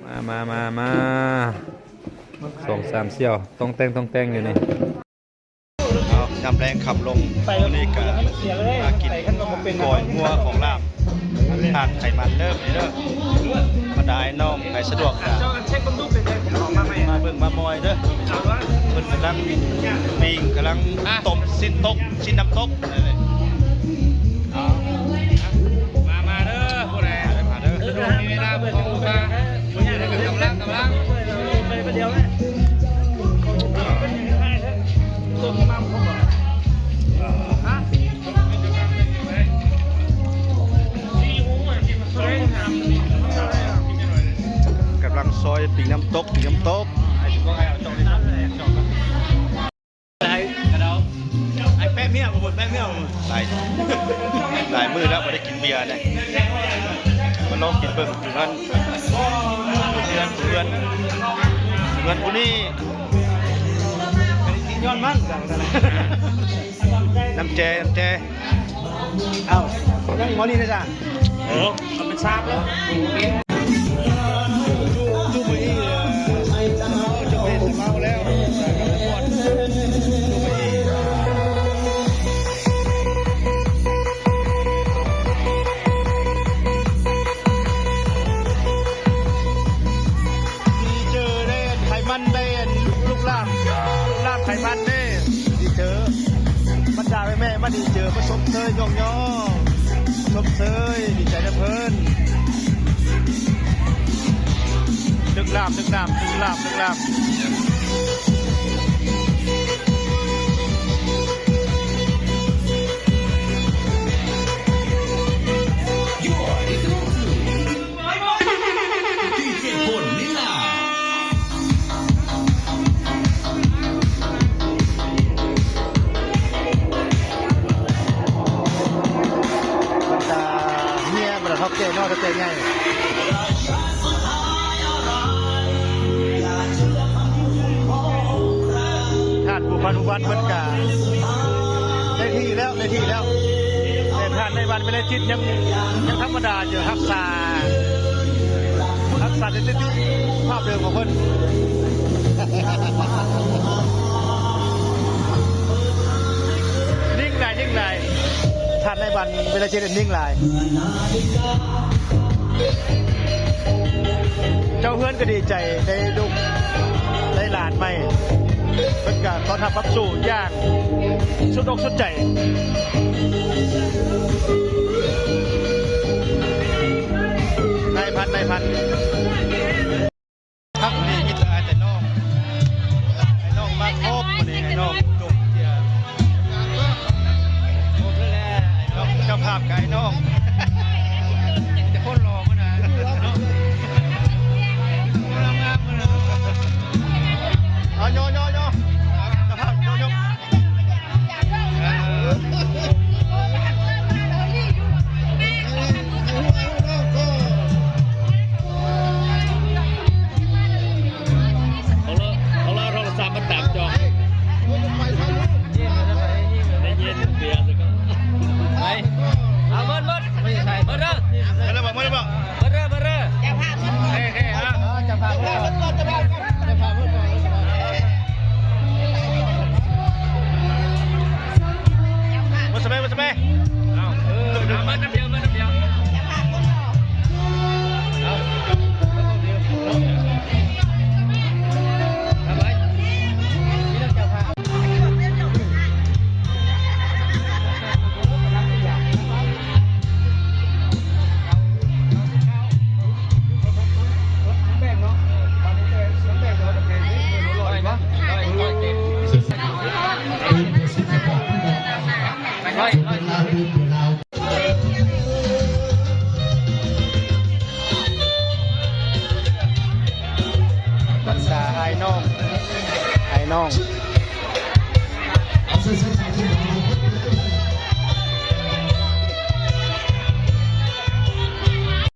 ມາ ມາ ມາ ມາ ສອງສາມສ່ຽວ ຕ້ອງແຕ່ງ ຕ້ອງແຕ່ງຢູ່ນີ້. ເອົາ ຍາມແລງຄ່ຳລົງ ມື້ນີ້ກະມາກິນກ້ອຍງົວຂອງລາບ ຮ້ານໄຂມັນເດີ ເດີ ບັນດາອ້າຍນ້ອງ ໃຜສະດວກກະມາເບິ່ງມາມອຍເດີ. ເພິ່ນກຳລັງປີ້ງ ກຳລັງຕົ້ມຊີ້ນຕົກ ຊີ້ນນ້ຳຕົກ. ມາ ມາເດີ ຜູ້ໃດ ມາເດີ ມີເວລາບໍ່ ກຳລັງ ກຳລັງ ກຳລັງຊອຍປີ້ງນ້ຳຕົກ ປີ້ງນ້ຳຕົກ. ໄປແປະເມຍບໍ່ ແປະເມຍບໍ່ ຫຼາຍ ຫຼາຍມື້ແລ້ວບໍ່ໄດ້ກິນເບຍເດ້. ມາລອງກິນເບິ່ງ ຢູ່ເຮືອນ ຢູ່ເຮືອນ ຢູ່ເຮືອນ ຢູ່ເຮືອນຜູ້ນີ້ ຍ້ອນມັນ ນ້ຳແຈ ນ້ຳແຈ. ເອົ້າ ຍັງບໍ່ນີ້ເດ້ຈ້າ. ເອີ ເອົາເປັນຊາບແລ້ວ. ຈູມື້ນີ້ ເອີ ຈະເປັນເມົາແລ້ວ ດີເຈີໄດ້ໄຂມັນ ໄດ້ລູກລາບ ລູກລາບໄຂມັນເດ້. ດີເຈີ ບັນດາແມ່ໆ ມາດີເຈີ ມາຊົມເຊີຍຍ້ອງຍໍ ຊົມເຊີຍ ດີໃຈນຳເພິ່ນ. ດຶກລາບ ດຶກລາບ ດຶກລາບ ດຶກລາບ. ບັນດາເມຍ ບັນດາເຖົ້າແກ່ນ້ອຍ ເຖົ້າແກ່ໃຫຍ່ ທ່ານຜູ້ພັນຜູ້ພັນເພິ່ນກະໄດ້ທີ່ແລ້ວ ໄດ້ທີ່ແລ້ວ. ແຕ່ທ່ານນາຍວັນ ວິໄລຈິດ ຍັງ ຍັງທຳມະດາຢູ່ ຮັກສາ ຮັກສາສະຖິຕິພາບເດີມຂອງເພິ່ນ. ນິ່ງຫຼາຍ ຍິ່ງຫຼາຍ ທ່ານນາຍວັນ ວິໄລຈິດ ຍິ່ງຫຼາຍ. ເຈົ້າເຮືອນກໍດີໃຈໄດ້ລູກໄດ້ຫຼານໃໝ່ ເພິ່ນກໍຕ້ອນຮັບຮັບສູ່ຢ່າງສຸດອົກສຸດໃຈ. ນາຍພັນ ນາຍພັນ. ຄັກນີ້ມີແຕ່ອ້າຍແຕ່ນ້ອງ ອ້າຍນ້ອງມາຄົບມື້ນີ້ ອ້າຍນ້ອງຈົບເທື່ອ ຄົບແລ້ວແຫຼະ ອ້າຍນ້ອງເຈົ້າພາບກັບອ້າຍນ້ອງ ມີແຕ່ຄົນຫຼໍ່ມື້ນີ້ເນາະ ງາມໆມື້ນີ້ ເອົາ ຍໍໆໆ ເຈົ້າພາບ ຍໍໆ. ເຂົາລາວ ເຂົາລາວໂທລະສັບມາຕາມຈອງ ໄດ້ຍິນເບຍຊະກ່ອນ ໄປ ເອົາ ໝົດ ໝົດ ໝົດເດີ ໝົດແລ້ວບໍ່ ໝົດແລ້ວບໍ່ ເບິດເດີ ເບິດເດີ ເຈົ້າພາບເບິດກ່ອນ ເອີ ເຈົ້າພາບເບິດກ່ອນ ເຈົ້າພາບເບິດກ່ອນ ເຈົ້າພາບເບິດກ່ອນ ໝົດສະເບ ໝົດສະເບ ເອົາ ເອີ ເອົາ ມານຳດຽວ ມານຳດຽວ ເຈົ້າພາບເບິດກ່ອນ ເອົາ ເອົາໄປ ເຈົ້າພາບ ບັນດາອ້າຍນ້ອງ ອ້າຍນ້ອງ